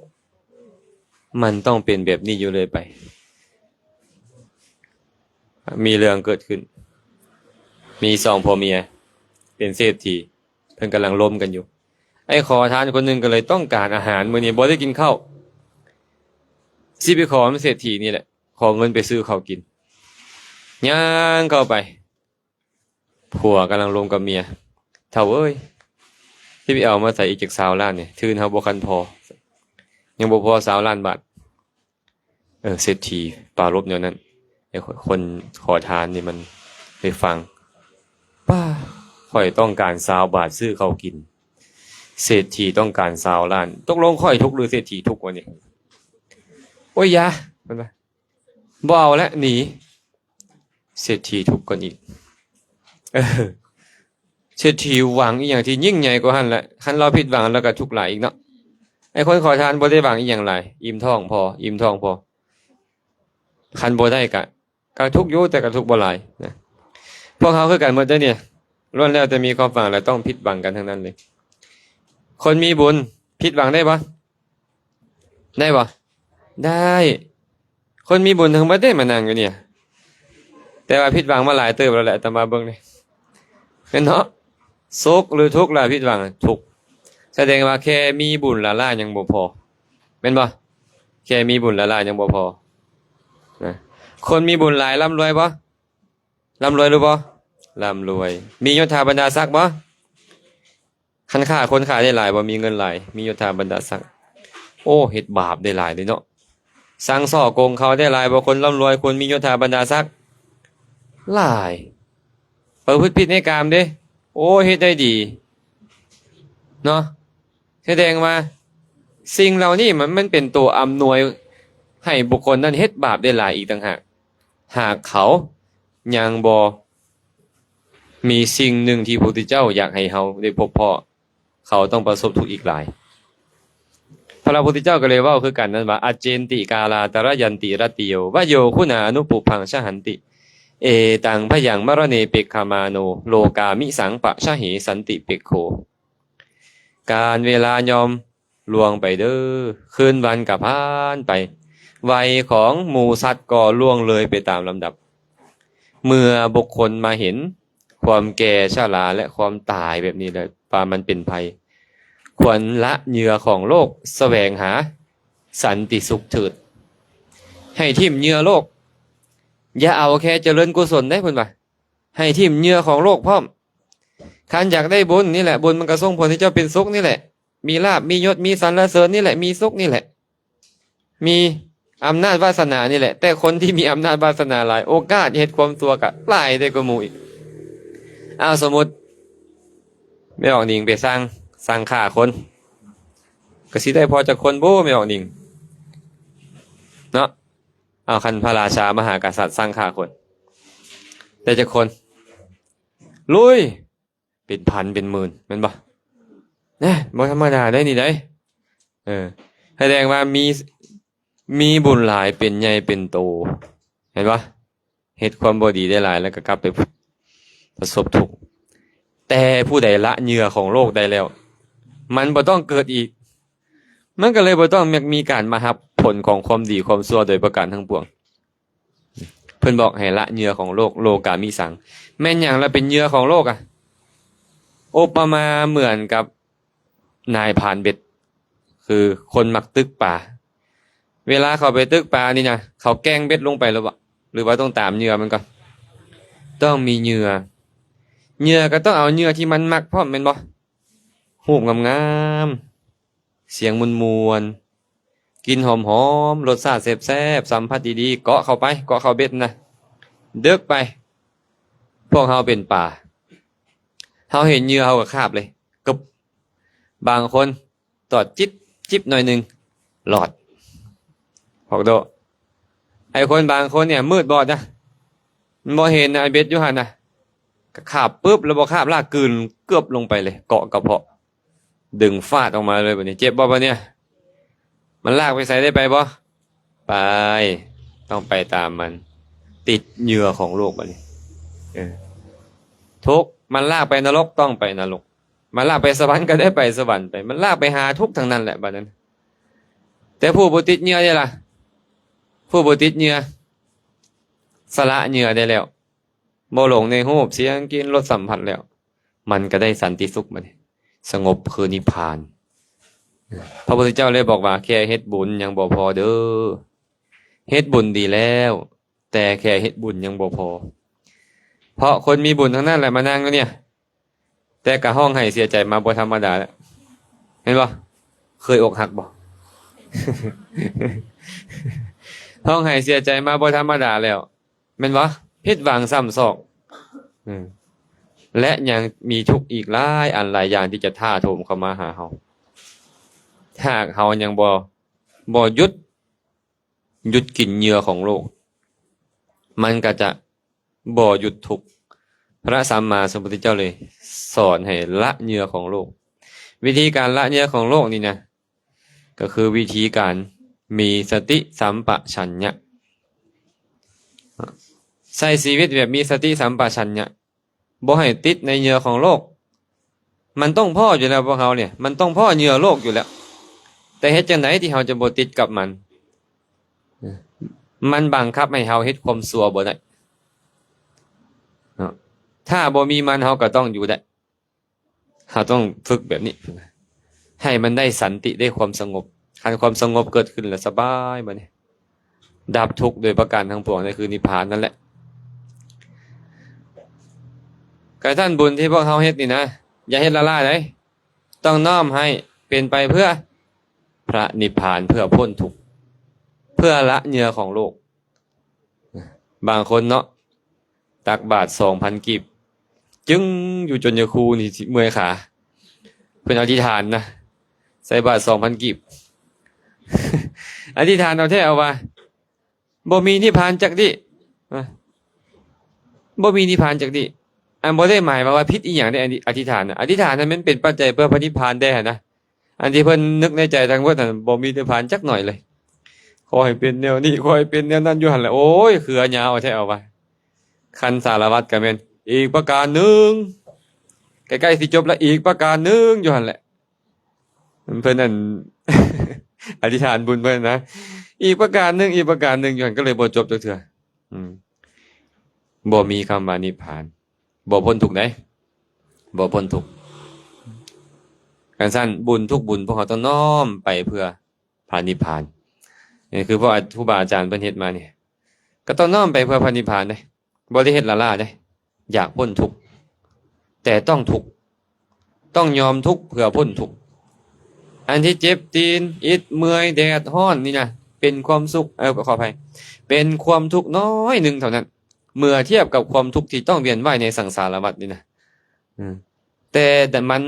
ມັນຕ້ອງເປັນແບບນີ້ຢູ່ເລື້ອຍໄປ. ມີເລື່ອງເກີດຂຶ້ນ ມີສອງຜົວເມຍເປັນເສດຖີ ເພິ່ນກຳລັງລົມກັນຢູ່. ໄອ້ຂໍທານຄົນໜຶ່ງກໍເລີຍຕ້ອງການອາຫານ ມື້ນີ້ບໍ່ໄດ້ກິນເຂົ້າ ຊິໄປຂໍນຳເສດຖີນີ້ແຫຼະ ຂໍເງິນໄປຊື້ເຂົ້າກິນ. ຍ່າງເຂົ້າໄປ ຜົວກຳລັງລົມກັບເມຍ. ເຖົ້າເອີຍ ຊິໄປເອົາມາໃສອີກຈັກຊາວລ້ານນີ້? ທຶນເຮົາບໍ່ຄັນພໍ ຍັງບໍ່ພໍຊາວລ້ານບາດ. ເອີ ເສດຖີປາລົບແນວນັ້ນ. ໄອ້ຄົນຂໍທານນີ້ມັນໄດ້ຟັງ ປ້າ ຂ້ອຍຕ້ອງການຊາວບາດຊື້ເຂົ້າກິນ ເສດຖີຕ້ອງການຊາວລ້ານ. ຕົກລົງຂ້ອຍທຸກຫຼືເສດຖີທຸກວະນີ້? ໂອ້ຍ ຢ່າ ເພິ່ນວ່າ ບໍ່ເອົາແລ້ວ ໜີ. ເສດຖີທຸກກ່ອນອີກ. ເອີ ເສດຖີຫວັງອີ່ຫຍັງທີ່ຍິ່ງໃຫຍ່ກວ່າຫັ້ນແຫຼະ. ຄັນລາວຜິດຫວັງລາວກໍທຸກຫຼາຍອີກເນາະ. ໄອ້ຄົນຂໍທານບໍ່ໄດ້ຫວັງອີ່ຫຍັງຫຼາຍ ອີ່ມທ້ອງພໍ ອີ່ມທ້ອງພໍ. ຄັນບໍ່ໄດ້ກະ ກະທຸກຢູ່ ແຕ່ກະທຸກບໍ່ຫຼາຍນະ. ພວກເຮົາຄືກັນໝົດເດ້ນີ້ ລ້ວນແລ້ວແຕ່ມີຄວາມຫວັງ ແລະ ຕ້ອງຜິດຫວັງກັນທັງນັ້ນເລີຍ. ຄົນມີບຸນຜິດຫວັງໄດ້ບໍ່? ໄດ້ບໍ່? ໄດ້. ຄົນມີບຸນທັງເບິດເດ້ມານັ່ງຢູ່ນີ້ ແຕ່ວ່າຜິດຫວັງມາຫຼາຍເຕີບແລ້ວແຫຼະ ອາດຕະມາເບິ່ງນີ້ ແມ່ນເນາະ? ສຸກຫຼືທຸກລະຜິດຫວັງ? ທຸກ. ສະແດງວ່າແຄ່ມີບຸນລະລະຍັງບໍ່ພໍ ແມ່ນບໍ່? ແຄ່ມີບຸນລະລະຍັງບໍ່ພໍນະ. ຄົນມີບຸນຫຼາຍລ່ຳລວຍບໍ່? ລ່ຳລວຍຫຼືບໍ່? ລ່ຳລວຍ. ມີຍົດຖາບັນດາສັກບໍ່? ຄັນຂ້າຄົນຂ້າໄດ້ຫຼາຍບໍ່? ມີເງິນຫຼາຍ ມີຍົດຖາບັນດາສັກ. ໂອ້ ເຮັດບາບໄດ້ຫຼາຍເດ້ເນາະ. ສັ່ງສໍ້ໂກງເຂົາໄດ້ຫຼາຍ ບໍ່ຄົນລ່ຳລວຍ ຄົນມີຍົດຖາບັນດາສັກຫຼາຍ ປະພຶດຜິດໃນກາມເດ້ ໂອ້ ເຮັດໄດ້ດີເນາະ. ສະແດງວ່າສິ່ງເຫຼົ່ານີ້ມັນ ມັນເປັນໂຕອຳນວຍໃຫ້ບຸກຄົນນັ້ນເຮັດບາບໄດ້ຫຼາຍອີກຕ່າງຫາກ ຫາກເຂົາຍັງບໍ່ມີສິ່ງໜຶ່ງທີ່ພະພຸດທະເຈົ້າຢາກໃຫ້ເຮົາໄດ້ພົບພໍ້ ເຂົາຕ້ອງປະສົບທຸກອີກຫຼາຍ. ພະພຸດທະເຈົ້າກໍເລີຍເວົ້າຄືກັນນັ້ນວ່າ Acintī kālā tarāyanti rattiyo, vayo guṇā anupubbhaṃ jahanti, etaṃ bhayaṃ maraṇe pekkhamāno, lokā misaṃ pajahe santipekkho. ການເວລາຍ່ອມລ່ວງໄປເດີ້ ຄືນວັນກໍຜ່ານໄປ ໄວຂອງໝູສັດກໍລ່ວງເລີຍໄປຕາມລຳດັບ. ເມື່ອບຸກຄົນມາເຫັນຄວາມແກ່ຊະລາ ແລະ ຄວາມຕາຍແບບນີ້ແລ້ວ ວ່າມັນເປັນໄພ ຄວນລະເຫຍື່ອຂອງໂລກ ສະແຫວງຫາສັນຕິສຸກເຖີດ. ໃຫ້ຖິ້ມເຫຍື່ອໂລກ ຢ່າເອົາແຄ່ຈະເລີນກຸສົນເດ້ ເພິ່ນວ່າ ໃຫ້ຖິ້ມເຫຍື່ອຂອງໂລກພ້ອມ. ຄັນຢາກໄດ້ບຸນນີ້ແຫຼະ ບຸນມັນກໍສົ່ງຜົນໃຫ້ເຈົ້າເປັນສຸກນີ້ແຫຼະ ມີລາບ ມີຍົດ ມີສັນລະເສີນນີ້ແຫຼະ ມີສຸກນີ້ແຫຼະ ມີອຳນາດວາສະໜານີ້ແຫຼະ. ແຕ່ຄົນທີ່ມີອຳນາດວາສະໜາຫຼາຍ ໂອກາດເຮັດຄວາມຊົ່ວກໍຫຼາຍໄດ້ກວ່າໝູ່ອີກ. ອ້າວ ສົມມຸດ ແມ່ອອກນິງໄປສັ່ງ ສັ່ງຂ້າຄົນ ກໍຊິໄດ້ພໍຈັກຄົນບໍ່ ແມ່ອອກນິງ ເນາະ? ເອົາ ຄັນພະລາຊາມະຫາກະສັດສັ່ງຂ້າຄົນ ໄດ້ຈັກຄົນ? ລຸຍ ເປັນພັນເປັນໝື່ນ ແມ່ນບໍ່? ນະ ບໍ່ທຳມະດາໄດ໋ນີ້ໄດ໋. ເອີ ສະແດງວ່າມີ ມີບຸນຫຼາຍເປັນໃຫຍ່ເປັນໂຕ ເຫັນບໍ່? ເຮັດຄວາມບໍ່ດີໄດ້ຫຼາຍ ແລ້ວກໍກັບໄປປະສົບທຸກ. ແຕ່ຜູ້ໃດລະເຫຍື່ອຂອງໂລກໄດ້ແລ້ວ ມັນບໍ່ຕ້ອງເກີດອີກ ມັນກໍເລີຍບໍ່ຕ້ອງມີການມາຮັບຜົນຂອງຄວາມດີຄວາມຊົ່ວໂດຍປະການທັງປວງ. ເພິ່ນບອກໃຫ້ລະເຫຍື່ອຂອງໂລກ ໂລກາມິສັງ. ແມ່ນຫຍັງລະເປັນເຫຍື່ອຂອງໂລກອະ? ອຸປະມາເໝືອນກັບນາຍພານເບັດ ຄືຄົນມັກຕຶກປາ. ເວລາເຂົາໄປຕຶກປານີ້ນະ ເຂົາແກ່ງເບັດລົງໄປແລ້ວບໍ່ ຫຼືວ່າຕ້ອງຕາມເຫຍື່ອມັນກ່ອນ? ຕ້ອງມີເຫຍື່ອ. ເຫຍື່ອກໍຕ້ອງເອົາເຫຍື່ອທີ່ມັນມັກພ້ອມແມ່ນບໍ່? ຮູບງາມໆ ສຽງມ່ວນໆ ກິ່ນຫອມໆ ລົດຊາດແຊບໆ ສຳຜັດດີໆ ເກາະເຂົ້າໄປ ເກາະເຂົ້າເບັດນະ ດຶກໄປ. ພວກເຮົາເປັນປາ ເຮົາເຫັນເຫຍື່ອເຮົາກໍຄາບເລີຍ ກຶບ. ບາງຄົນຕອດຈິບໆ ໜ້ອຍໜຶ່ງ ລອດ ພວກໂດ. ໄອ້ຄົນບາງຄົນນີ້ມືດບອດນະ ມັນບໍ່ເຫັນນະ ໄອ້ເບັດຢູ່ຫັ້ນນະ ກໍຄາບປຶບ ແລ້ວບໍ່ຄາບ ລາກກືນເກືອບລົງໄປເລີຍ ເກາະກະເພາະ ດຶງຟາດອອກມາເລີຍ. ບາດນີ້ເຈັບບໍ່? ບາດນີ້ມັນລາກໄປໃສໄດ້ໄປບໍ່? ໄປ ຕ້ອງໄປຕາມມັນ ຕິດເຫຍື່ອຂອງໂລກ. ບາດນີ້ ເອີ ທຸກ ມັນລາກໄປນະລົກ ຕ້ອງໄປນະລົກ ມັນລາກໄປສະຫວັນກໍໄດ້ໄປສະຫວັນໄປ ມັນລາກໄປຫາທຸກທັງນັ້ນແຫຼະບາດນັ້ນ. ແຕ່ຜູ້ບໍ່ຕິດເຫຍື່ອເດລະ? ຜູ້ບໍ່ຕິດເຫຍື່ອ ສະຫຼະເຫຍື່ອໄດ້ແລ້ວ ບໍ່ຫຼົງໃນຮູບ ສຽງ ກິ່ນ ລົດ ສຳຜັດແລ້ວ ມັນກໍໄດ້ສັນຕິສຸກ ບາດນີ້ ສະຫງົບຄືນິບພານ. ພະພຸດທະເຈົ້າເລີຍບອກວ່າ ແຄ່ເຮັດບຸນຍັງບໍ່ພໍເດີ້ ເຮັດບຸນດີແລ້ວ ແຕ່ແຄ່ເຮັດບຸນຍັງບໍ່ພໍ ເພາະຄົນມີບຸນທັງນັ້ນແຫຼະມານັ່ງຢູ່ນີ້ ແຕ່ກໍຮ້ອງໄຫ້ເສຍໃຈມາບໍ່ທຳມະດາແລ້ວ ແມ່ນບໍ່? ເຄີຍອົກຫັກບໍ່? ຮ້ອງໄຫ້ເສຍໃຈມາບໍ່ທຳມະດາແລ້ວ ແມ່ນບໍ່? ຜິດຫວັງຊ້ຳຊອກ ອືມ ແລະ ຍັງມີທຸກອີກຫຼາຍອັນຫຼາຍຢ່າງທີ່ຈະຖາໂຖມເຂົ້າມາຫາເຮົາ ຫາກເຮົາຍັງບໍ່ ບໍ່ຢຸດ ຢຸດກິນເຫຍື່ອຂອງໂລກ ມັນກໍຈະບໍ່ຢຸດທຸກ. ພະສຳມາສຳພຸດທະເຈົ້າເລີຍສອນໃຫ້ລະເຫຍື່ອຂອງໂລກ. ວິທີການລະເຫຍື່ອຂອງໂລກນີ້ນະ ກໍຄືວິທີການມີສະຕິສຳປະຊັນຍະ ໃຊ້ຊີວິດແບບມີສະຕິສຳປະຊັນຍະ. ບໍ່ໃຫ້ຕິດໃນເຫຍື່ອຂອງໂລກ. ມັນຕ້ອງພໍ້ຢູ່ແລ້ວພວກເຮົານີ້ ມັນຕ້ອງພໍ້ເຫຍື່ອໂລກຢູ່ແລ້ວ. ແຕ່ເຮັດຈັ່ງໃດທີ່ເຮົາຈະບໍ່ຕິດກັບມັນ? ມັນບັງຄັບໃຫ້ເຮົາເຮັດຄວາມຊົ່ວບໍ່ໄດ້ເນາະ. ຖ້າບໍ່ມີມັນ ເຮົາກໍຕ້ອງຢູ່ໄດ້. ເຮົາຕ້ອງຝຶກແບບນີ້ ໃຫ້ມັນໄດ້ສັນຕິ ໄດ້ຄວາມສະຫງົບ. ຄັນຄວາມສະຫງົບເກີດຂຶ້ນແລ້ວສະບາຍບາດນີ້. ດັບທຸກໂດຍປະການທັງປວງ ນັ້ນຄືນິບພານນັ້ນແຫຼະ. ກະຊັ້ນບຸນທີ່ພວກເຮົາເຮັດນີ້ນະ ຢ່າເຮັດລ້າໆໃດ໋. ຕ້ອງນ້ອມໃຫ້ເປັນໄປເພື່ອພະນິບພານ ເພື່ອພົ້ນທຸກ. ເພື່ອລະເຫຍື່ອຂອງໂລກ. ບາງຄົນເນາະ ຕັກບາດສອງພັນກີບ ຈຶ່ງຢູ່ຈົນຍາຄູນີ້ຊິເມື່ອຍຂາ. ເພິ່ນອະທິຖານນະ ໃສ່ບາດສອງພັນກີບ ອະທິຖານເອົາແທ້ເອົາວ່າ ບໍ່ມີນິບພານຈັກດີ້ ບໍ່ມີນິບພານຈັກດີ້. ອັນບໍ່ໄດ້ໝາຍວ່າ ວ່າຜິດອີ່ຫຍັງເດ້ ອັນທີ່ອະທິຖານນະ. ອະທິຖານນັ້ນມັນເປັນປັດໄຈເພື່ອພະນິບພານແດ່ຫັ້ນນະ. ອັນທີ່ເພິ່ນນຶກໃນໃຈທັງໝົດຫັ້ນ ບໍ່ມີນິບພານຈັກໜ້ອຍເລີຍ. ຂໍໃຫ້ເປັນແນວນີ້ ຂໍໃຫ້ເປັນແນວນັ້ນຢູ່ຫັ້ນແຫຼະ. ໂອ້ຍ ເຄືອຍາວແທ້ເອົາວ່າ. ຂັ້ນສາລະວັດກໍແມ່ນ ອີກປະການໜຶ່ງ ໃກ້ໆຊິຈົບລະ ອີກປະການໜຶ່ງຢູ່ຫັ້ນແຫຼະ. ເພິ່ນນັ້ນ ອະທິຖານບຸນເພິ່ນນະ ອີກປະການໜຶ່ງ ອີກປະການໜຶ່ງຢູ່ຫັ້ນ ກໍເລີຍບໍ່ຈົບຈັກເທື່ອ. ອືມ ບໍ່ມີຄຳວ່ານິບພານ ບໍ່ພົ້ນທຸກໃດ ບໍ່ພົ້ນທຸກ. ຄັນຊັ້ນ ບຸນທຸກບຸນ ພວກເຮົາຕ້ອງນ້ອມໄປເພື່ອພະນິບພານ. ນີ້ຄືພວກອາ ຄູບາອາຈານເພິ່ນເຮັດມານີ້ ກໍຕ້ອງນ້ອມໄປເພື່ອພະນິບພານເດ້. ບໍ່ໄດ້ເຮັດລ້າໆເດ້ ຢາກພົ້ນທຸກ ແຕ່ຕ້ອງທຸກ ຕ້ອງຍອມທຸກເພື່ອພົ້ນທຸກ. ອັນທີ່ເຈັບຕີນ ອິດ ເມື່ອຍ ແດດ ຮ້ອນນີ້ນະ ເປັນຄວາມສຸກ ເອີ ຂໍອະໄພ ເປັນຄວາມທຸກນ້ອຍໜຶ່ງເທົ່ານັ້ນ ເມື່ອທຽບກັບຄວາມທຸກທີ່ຕ້ອງວຽນວ່າຍໃນສັງສາລະວັດນີ້ນະ. ອືມ ແຕ່ ແຕ່ມັນ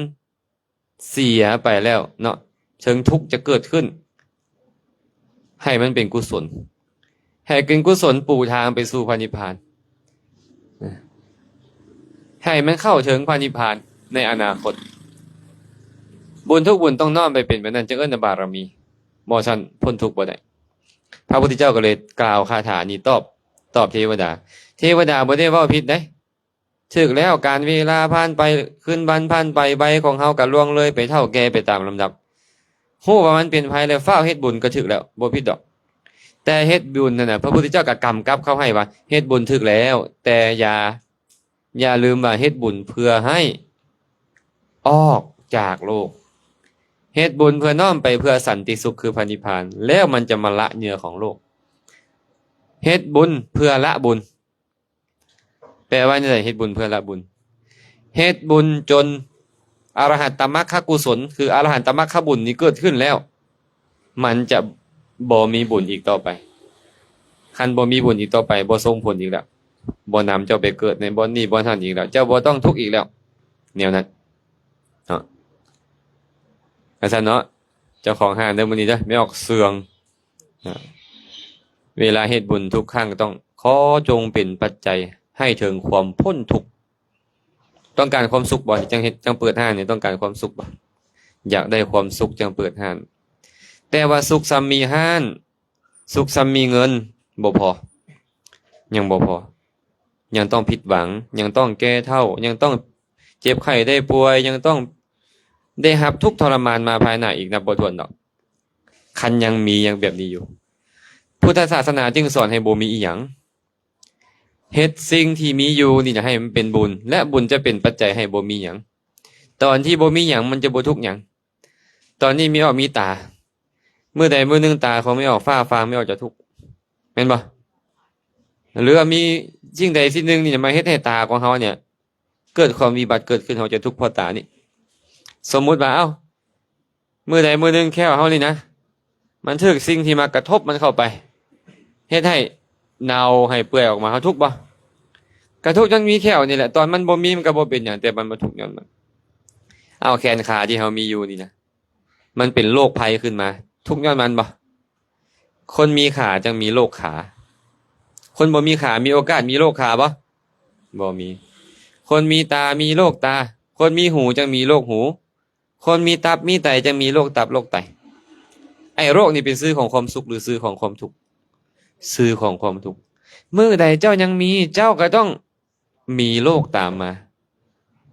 ເສຍໄປແລ້ວເນາະ ເຖິງທຸກຈະເກີດຂຶ້ນ ໃຫ້ມັນເປັນກຸສົນ ໃຫ້ເປັນກຸສົນປູທາງໄປສູ່ພະນິບພານ ໃຫ້ມັນເຂົ້າເຖິງພະນິບພານໃນອະນາຄົດ. ບຸນທຸກບຸນຕ້ອງນ້ອມໄປເປັນແບບນັ້ນ ຈຶ່ງເອີ້ນວ່າບາລະມີ ບໍ່ຊັ້ນພົ້ນທຸກບໍ່ໄດ້. ພະພຸດທະເຈົ້າກໍເລີຍກ່າວຄາຖານີ້ຕອບ ຕອບເທວະດາ. ເທວະດາບໍ່ໄດ້ເວົ້າຜິດເດ້. ຖືກແລ້ວ ການເວລາຜ່ານໄປ ຄືນວັນຜ່ານໄປ ໄວຂອງເຮົາກໍລ່ວງເລີຍໄປ ເຖົ້າແກ່ໄປຕາມລຳດັບ. ຮູ້ວ່າມັນເປັນໄພແລ້ວ ຟ້າວເຮັດບຸນກໍຖືກແລ້ວ ບໍ່ຜິດດອກ. ແຕ່ເຮັດບຸນນັ້ນນະ ພະພຸດທະເຈົ້າກໍກຳກັບເຂົ້າໃຫ້ວ່າ ເຮັດບຸນຖືກແລ້ວ ແຕ່ຢ່າ ຢ່າລືມວ່າເຮັດບຸນເພື່ອໃຫ້ອອກຈາກໂລກ. ເຮັດບຸນເພື່ອນ້ອມໄປເພື່ອສັນຕິສຸກ ຄືພະນິບພານ ແລ້ວມັນຈະມາລະເຫຍື່ອຂອງໂລກ. ເຮັດບຸນເພື່ອລະບຸນ. ແປວ່າແນວໃດ? ເຮັດບຸນເພື່ອລະບຸນ. ເຮັດບຸນຈົນອະລະຫັດຕະມັກຄະກຸສົນ ຄືອະລະຫັດຕະມັກຄະບຸນນີ້ເກີດຂຶ້ນແລ້ວ ມັນຈະບໍ່ມີບຸນອີກຕໍ່ໄປ. ຄັນບໍ່ມີບຸນອີກຕໍ່ໄປ ບໍ່ສົ່ງຜົນອີກແລ້ວ ບໍ່ນຳເຈົ້າໄປເກີດໃນບ່ອນນີ້ບ່ອນຫັ້ນອີກແລ້ວ ເຈົ້າບໍ່ຕ້ອງທຸກອີກແລ້ວ ແນວນັ້ນເນາະ. ວ່າຊັ້ນເນາະ ເຈົ້າຂອງຮ້ານເດີ ມື້ນີ້ເດີ ແມ່ອອກເຊື່ອງ. ເວລາເຮັດບຸນທຸກຄັ້ງຕ້ອງຂໍຈົ່ງເປັນປັດໄຈໃຫ້ເຖິງຄວາມພົ້ນທຸກ. ຕ້ອງການຄວາມສຸກບໍ່? ຈັ່ງເຮັດ ຈັ່ງເປີດຮ້ານນີ້ ຕ້ອງການຄວາມສຸກບໍ່? ຢາກໄດ້ຄວາມສຸກຈັ່ງເປີດຮ້ານ. ແຕ່ວ່າສຸກສ່ຳມີຮ້ານ ສຸກສ່ຳມີເງິນ ບໍ່ພໍ ຍັງບໍ່ພໍ. ຍັງຕ້ອງຜິດຫວັງ ຍັງຕ້ອງແກ່ເຖົ້າ ຍັງຕ້ອງເຈັບໄຂ້ໄດ້ປ່ວຍ ຍັງຕ້ອງໄດ້ຮັບທຸກທໍລະມານມາພາຍໜ້າອີກນັບບໍ່ຖ້ວນດອກ ຄັນຍັງມີຢ່າງແບບນີ້ຢູ່. ພຸດທະສາສະໜາຈຶ່ງສອນໃຫ້ບໍ່ມີອີ່ຫຍັງ. ເຮັດສິ່ງທີ່ມີຢູ່ນີ້ນະໃຫ້ມັນເປັນບຸນ ແລະ ບຸນຈະເປັນປັດໄຈໃຫ້ບໍ່ມີຫຍັງ. ຕອນທີ່ບໍ່ມີຫຍັງມັນຈະບໍ່ທຸກຫຍັງ. ຕອນນີ້ແມ່ອອກມີຕາ ມື້ໃດມື້ໜຶ່ງຕາຂອງແມ່ອອກຟ້າຟາງ ແມ່ອອກຈະທຸກ ແມ່ນບໍ່? ຫຼືວ່າມີສິ່ງໃດສິ່ງໜຶ່ງນີ້ມາເຮັດໃຫ້ຕາຂອງເຮົານີ້ ເກີດຄວາມວິບັດເກີດຂຶ້ນ ເຮົາຈະທຸກເພາະຕານີ້. ສົມມຸດວ່າ ເອົ້າ ມື້ໃດມື້ໜຶ່ງແຂ້ວເຮົານີ້ນະ ມັນຖືກສິ່ງທີ່ມາກະທົບມັນເຂົ້າໄປ ເຮັດໃຫ້ເນົ່າໃຫ້ເປື່ອຍອອກມາ ເຮົາທຸກບໍ່? ກະທຸກຍ້ອນມີແຂ້ວນີ້ແຫຼະ. ຕອນມັນບໍ່ມີມັນກໍບໍ່ເປັນຫຍັງ ແຕ່ມັນມາທຸກຍ້ອນມັນ. ເອົາ ແຂນຂາທີ່ເຮົາມີຢູ່ນີ້ນະ ມັນເປັນໂລກໄພຂຶ້ນມາ ທຸກຍ້ອນມັນບໍ່? ຄົນມີຂາຈຶ່ງມີໂລກຂາ. ຄົນບໍ່ມີຂາມີໂອກາດມີໂລກຂາບໍ່? ບໍ່ມີ. ຄົນມີຕາມີໂລກຕາ. ຄົນມີຫູຈຶ່ງມີໂລກຫູ. ຄົນມີຕັບມີໄຕຈຶ່ງມີໂລກຕັບໂລກໄຕ. ໄອ້ໂລກນີ້ເປັນຊື່ຂອງຄວາມສຸກ ຫຼື ຊື່ຂອງຄວາມທຸກ? ຊື່ຂອງຄວາມທຸກ. ມື້ໃດເຈົ້າຍັງມີ ເຈົ້າກໍຕ້ອງ ມີໂລກຕາມມາ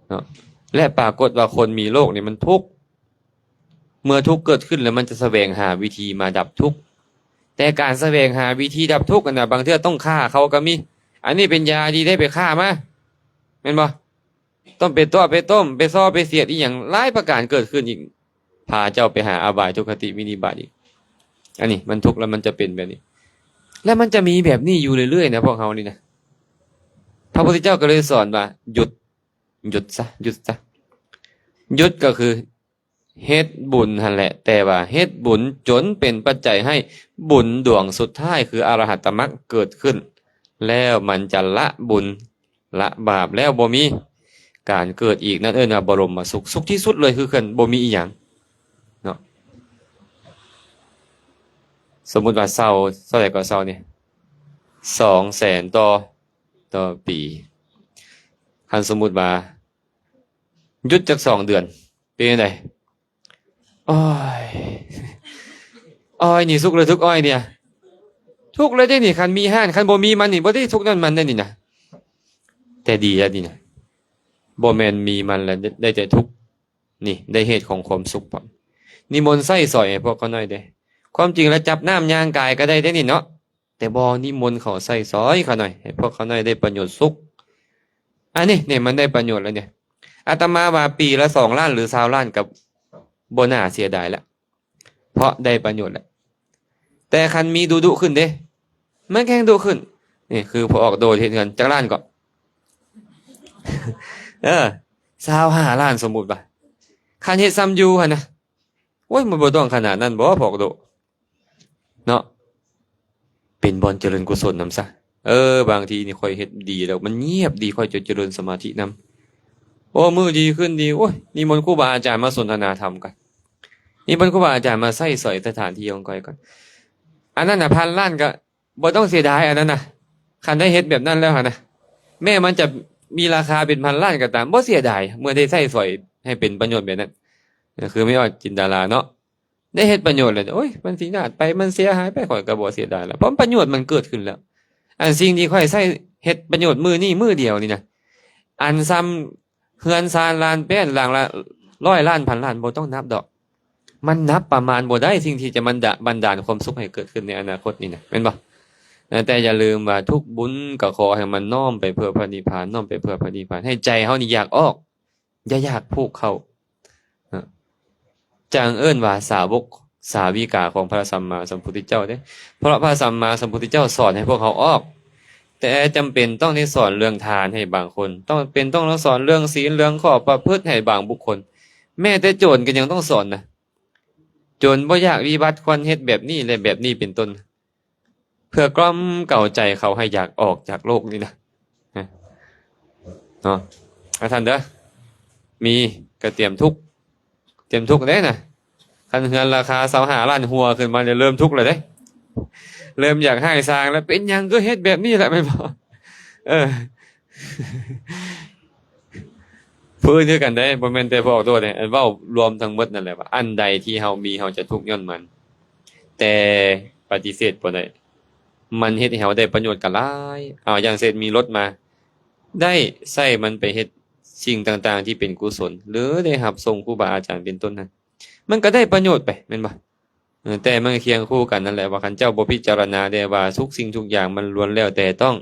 ເນາະ ແລະ ປາກົດວ່າຄົນມີໂລກນີ້ມັນທຸກ. ເມື່ອທຸກເກີດຂຶ້ນແລ້ວ ມັນຈະສະແຫວງຫາວິທີມາດັບທຸກ. ແຕ່ການສະແຫວງຫາວິທີດັບທຸກນັ້ນນະ ບາງເທື່ອຕ້ອງຂ້າເຂົາກໍມີ. ອັນນີ້ເປັນຢາດີໄດ້ໄປຂ້າມາ ແມ່ນບໍ່? ຕ້ອງໄປຕົວະໄປຕົ້ມ ໄປຊໍໄປສຽດອີ່ຫຍັງຫຼາຍປະການເກີດຂຶ້ນອີກ. ພາເຈົ້າໄປຫາອະບາຍ ທຸກຄະຕິ ວິນິບາດອີກ. ອັນນີ້ມັນທຸກແລ້ວມັນຈະເປັນແບບນີ້ ແລ້ວມັນຈະມີແບບນີ້ຢູ່ເລື້ອຍໆນະ ພວກເຮົານີ້ນະ. ພະພຸດທະເຈົ້າກໍເລີຍສອນວ່າ ຢຸດ ຢຸດຊະ ຢຸດຊະ. ຢຸດກໍຄື ເຮັດບຸນຫັ້ນແຫຼະ, ແຕ່ວ່າເຮັດບຸນຈົນເປັນປັດໄຈໃຫ້ບຸນດວງສຸດທ້າຍ ຄືອະລະຫັດຕະມັກເກີດຂຶ້ນ, ແລ້ວມັນຈະລະບຸນ ລະບາບ ແລ້ວບໍ່ມີການເກີດອີກ. ນັ້ນເອີ້ນວ່າບໍລົມມະສຸກ, ສຸກທີ່ສຸດເລີຍ ຄືເພິ່ນບໍ່ມີອີ່ຫຍັງເນາະ. ສົມມຸດວ່າເຊົາ, ເທົ່າໃດກໍເຊົານີ້? ສອງແສນຕໍ່ ຕໍ່ປີ. ຄັນສົມມຸດວ່າຢຸດຈັກສອງເດືອນ ເປັນຈັ່ງໃດ? ໂອ້ຍ ອ້ອຍນີ້ສຸກຫຼືທຸກອ້ອຍເດຍ? ທຸກເລີຍເດນີ້. ຄັນມີຮ້ານ ຄັນບໍ່ມີມັນນີ້ ບໍ່ໄດ້ທຸກຍ້ອນມັນເດນີ້ນະ. ແຕ່ດີແລ້ວນີ້ນະ, ບໍ່ແມ່ນມີມັນແລ້ວໄດ້ແຕ່ທຸກ. ນີ້ໄດ້ເຫດຂອງຄວາມສຸກພ້ອມ. ນິມົນໃຊ້ສອຍໃຫ້ພວກຂ້ານ້ອຍເດ້. ຄວາມຈິງແລ້ວຈັບນ້ຳຍ່າງກາຍກໍໄດ້ເດ້ນີ້ເນາະ, ແຕ່ບໍ່ນິມົນເຂົາໃຊ້ສອຍຂ້ານ້ອຍ ໃຫ້ພວກຂ້ານ້ອຍໄດ້ປະໂຫຍດສຸກ. ອັນນີ້ ນີ້ມັນໄດ້ປະໂຫຍດແລ້ວນີ້. ອາດຕະມາວ່າປີລະສອງລ້ານ ຫຼື ຊາວລ້ານ ກໍບໍ່ໜ້າເສຍດາຍລະ, ເພາະໄດ້ປະໂຫຍດແລ້ວ. ແຕ່ຄັນມີດຸໆຂຶ້ນເດ້ ມັນກໍແຮ່ງດຸຂຶ້ນ. ນີ້ຄືພໍ່ອອກໂດເຮັດເຮືອນຈັກລ້ານເກາະ? ເອີ ຊາວຫ້າລ້ານ ສົມມຸດວ່າ. ຄັນເຮັດຊ່ຳຢູ່ຫັ້ນນະ, ໂອ້ຍ ມັນບໍ່ຕ້ອງຂະໜາດນັ້ນບໍ ພວກໂດ ເນາະ. ເປັນບ່ອນຈະເລີນກຸສົນນຳຊະ. ເອີ ບາງທີນີ້ຂ້ອຍເຮັດດີແລ້ວ ມັນງຽບດີ, ຂ້ອຍຈະຈະເລີນສະມາທິນຳ. ໂອ້ ມື້ດີຄືນດີ ໂອ້ຍ ນິມົນຄູບາອາຈານມາສົນທະນາທຳກັນ, ນິມົນຄູບາອາຈານມາໃຊ້ສອຍສະຖານທີ່ຂອງຂ້ອຍກ່ອນ. ອັນນັ້ນນະ ພັນລ້ານ ກໍ ບໍ່ຕ້ອງເສຍດາຍອັນນັ້ນນະ. ຄັນໄດ້ເຮັດແບບນັ້ນແລ້ວຫັ້ນນະ, ແມ້ມັນຈະມີລາຄາເປັນພັນລ້ານກໍຕາມ, ບໍ່ເສຍດາຍ ເມື່ອໄດ້ໃຊ້ສອຍໃຫ້ເປັນປະໂຫຍດແບບນັ້ນ. ຄືແມ່ອອກຈິນດາລາເນາະ, ໄດ້ເຮັດປະໂຫຍດແລ້ວ, ໂອ້ຍ ມັນພິນາດໄປ ມັນເສຍຫາຍໄປ ຂ້ອຍກໍບໍ່ເສຍດາຍລະ, ເພາະປະໂຫຍດມັນເກີດຂຶ້ນແລ້ວ. ອັນສິ່ງທີ່ຂ້ອຍໃຊ້ເຮັດປະໂຫຍດມື້ນີ້ມື້ດຽວນີ້ນະ, ອັນຊ່ຳ ເຮືອນຊານລ້ານແປ້ນ ຫຼັງລະຮ້ອຍລ້ານ ພັນລ້ານ ບໍ່ຕ້ອງນັບດອກ. ມັນນັບປະມານບໍ່ໄດ້ ສິ່ງທີ່ຈະບັນດາ ບັນດານຄວາມສຸກໃຫ້ເກີດຂຶ້ນໃນອະນາຄົດນີ້ນະ, ແມ່ນບໍ່? ແຕ່ຢ່າລືມວ່າທຸກບຸນກໍຂໍໃຫ້ມັນນ້ອມໄປເພື່ອພະນິບພານ, ນ້ອມໄປເພື່ອພະນິບພານ, ໃຫ້ໃຈເຮົານີ້ຢາກອອກ, ຢ່າຢາກຜູກເຂົ້າ. ຈັ່ງເອີ້ນວ່າສາວົກສາວິກາຂອງພະສຳມາສຳພຸດທະເຈົ້າເດ້, ເພາະພະສຳມາສຳພຸດທະເຈົ້າສອນໃຫ້ພວກເຮົາອອກ, ແຕ່ຈຳເປັນຕ້ອງໄດ້ສອນເລື່ອງທານໃຫ້ບາງຄົນ, ຕ້ອງເປັນຕ້ອງສອນເລື່ອງສິນ ເລື່ອງຂໍ້ປະພຶດໃຫ້ບາງບຸກຄົນ, ແມ້ແຕ່ໂຈນກໍຍັງຕ້ອງສອນນະ. ໂຈນບໍ່ຢາກວິບັດຄວນເຮັດແບບນີ້ ແລະ ແບບນີ້ເປັນຕົ້ນ. ເພື່ອກລ່ອມເກົາໃຈເຂົາໃຫ້ຢາກອອກຈາກໂລກນີ້ນະ ເນາະ. ອາທ່ານເດີ ມີກໍຕຽມທຸກ ຕຽມທຸກເດ້ນະ. ຄັນເຮືອນລາຄາຊາວຫ້າລ້ານຫົວຂຶ້ນມາ ເລີ່ມທຸກແລ້ວເດ້, ເລີ່ມຢາກຮ້າຍຊ່າງແລ້ວ. ເປັນຫຍັງຄືເຮັດແບບນີ້ລະ ແມ່ນບໍ່? ເອີ ຜູ້ອື່ນຄືກັນເດ້, ບໍ່ແມ່ນແຕ່ພວກໂຕເດ້. ເວົ້າລວມທັງໝົດນັ້ນແຫຼະວ່າ ອັນໃດທີ່ເຮົາມີ ເຮົາຈະທຸກຍ້ອນມັນ, ແຕ່ປະຕິເສດບໍ່ໄດ້. ມັນເຮັດໃຫ້ເຮົາໄດ້ປະໂຫຍດກໍຫຼາຍ. ເອົາ ຢ່າງເຊັ່ນ ມີລົດມາ, ໄດ້ໃຊ້ມັນໄປເຮັດສິ່ງຕ່າງໆທີ່ເປັນກຸສົນ ຫຼື ໄດ້ຮັບສົ່ງຄູບາອາຈານເປັນຕົ້ນນັ້ນ, ມັນກໍໄດ້ປະໂຫຍດໄປ ແມ່ນບໍ່? ເອີ ແຕ່ມັນຄຽງຄູ່ກັນນັ້ນແຫຼະວ່າ ຄັນເຈົ້າບໍ່ພິຈາລະນາແດ່ວ່າ ທຸກສິ່ງທຸກຢ່າງມັນລ້ວນແລ້ວແຕ່ຕ້ອງ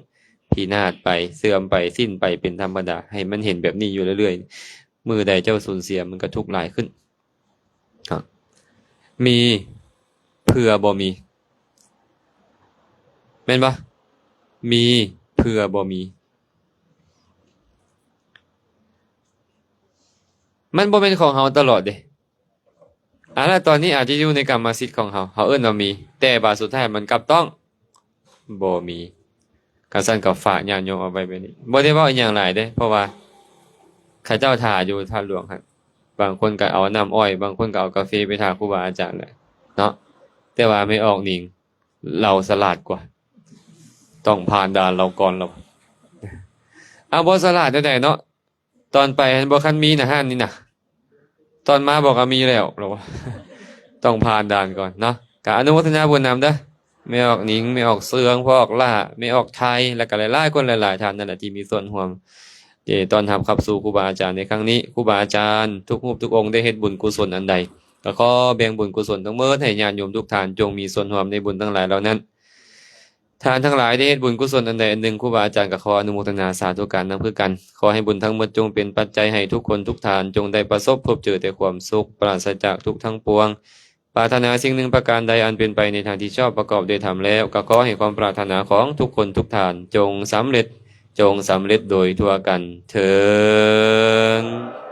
ພິນາດໄປ, ເສື່ອມໄປ, ສິ້ນໄປເປັນທຳມະດາ, ໃຫ້ມັນເຫັນແບບນີ້ຢູ່ເລື້ອຍໆ, ມື້ໃດເຈົ້າສູນເສຍ ມັນກໍທຸກຫຼາຍຂຶ້ນ. ມີເພື່ອບໍ່ມີ ແມ່ນບໍ່? ມີເພື່ອບໍ່ມີ. ມັນບໍ່ແມ່ນຂອງເຮົາຕະຫຼອດເດ້. ອາ ລະຕອນນີ້ອາດຈະຢູ່ໃນກຳມະສິດຂອງເຮົາ, ເຮົາເອີ້ນວ່າມີ, ແຕ່ບາດສຸດທ້າຍມັນກັບຕ້ອງ ບໍ່ມີ. ຄັນຊັ້ນກໍຝາກຍາດໂຍມເອົາໄວ້ແບບນີ້. ບໍ່ໄດ້ເວົ້າອີ່ຫຍັງຫຼາຍເດ້, ເພາະວ່າເຂົາເຈົ້າຖ້າຢູ່ທາດຫຼວງຫັ້ນ, ບາງຄົນກໍເອົານ້ຳອ້ອຍ, ບາງຄົນກໍເອົາກາເຟໄປຖ້າຄູບາອາຈານແຫຼະເນາະ. ແຕ່ວ່າແມ່ອອກໜິງ ລາວສະຫຼາດກວ່າ, ຕ້ອງຜ່ານດ່ານລາວກ່ອນລະ. ເອົາ ບໍ່ສະຫຼາດແນວໃດເນາະ? ຕອນໄປຫັ້ນບໍ່ທັນມີນະ ຮ້ານນີ້ນະ, ຕອນມາບອກວ່າມີແລ້ວ ລາວວ່າ ຕ້ອງຜ່ານດ່ານກ່ອນເນາະ. ກະອະນຸໂມທະນາບຸນນຳເດີ ແມ່ອອກໜິງ, ແມ່ອອກເຊືອງ, ພໍ່ອອກຫຼ້າ, ແມ່ອອກໄທ, ແລ້ວກະຫຼາຍໆຄົນຫຼາຍໆທ່ານນັ້ນແຫຼະ ທີ່ມີສ່ວນຮ່ວມ ທີ່ຕ້ອນຮັບຂັບສູ່ຄູບາອາຈານໃນຄັ້ງນີ້. ຄູບາອາຈານທຸກຮູບທຸກອົງໄດ້ເຮັດບຸນກຸສົນອັນໃດ, ກໍຂໍແບ່ງບຸນກຸສົນທັງໝົດໃຫ້ຍາດໂຍມທຸກທ່ານ ຈົ່ງມີສ່ວນຮ່ວມໃນບຸນທັງຫຼາຍເຫຼົ່ານັ້ນ. ທ່ານທັງຫຼາຍໄດ້ເຮັດບຸນກຸສົນອັນໃດອັນໜຶ່ງ, ຄູບາອາຈານກໍຂໍອະນຸໂມທະນາສາທຸການນຳຄືກັນ. ຂໍໃຫ້ບຸນທັງໝົດຈົ່ງເປັນປັດໄຈໃຫ້ທຸກຄົນທຸກທ່ານ ຈົ່ງໄດ້ປະສົບພົບເຈີແຕ່ຄວາມສຸກ, ປາສະຈາກທຸກທັງປວງ. ປາດຖະໜາສິ່ງໜຶ່ງປະການໃດອັນເປັນໄປໃນທາງທີ່ຊອບ, ປະກອບດ້ວຍທຳແລ້ວ, ກໍຂໍໃຫ້ຄວາມປາດຖະໜາຂອງທຸກຄົນທຸກທ່ານ ຈົ່ງສຳເລັດ, ຈົ່ງສຳເລັດໂດຍທົ່ວກັນເທີນ.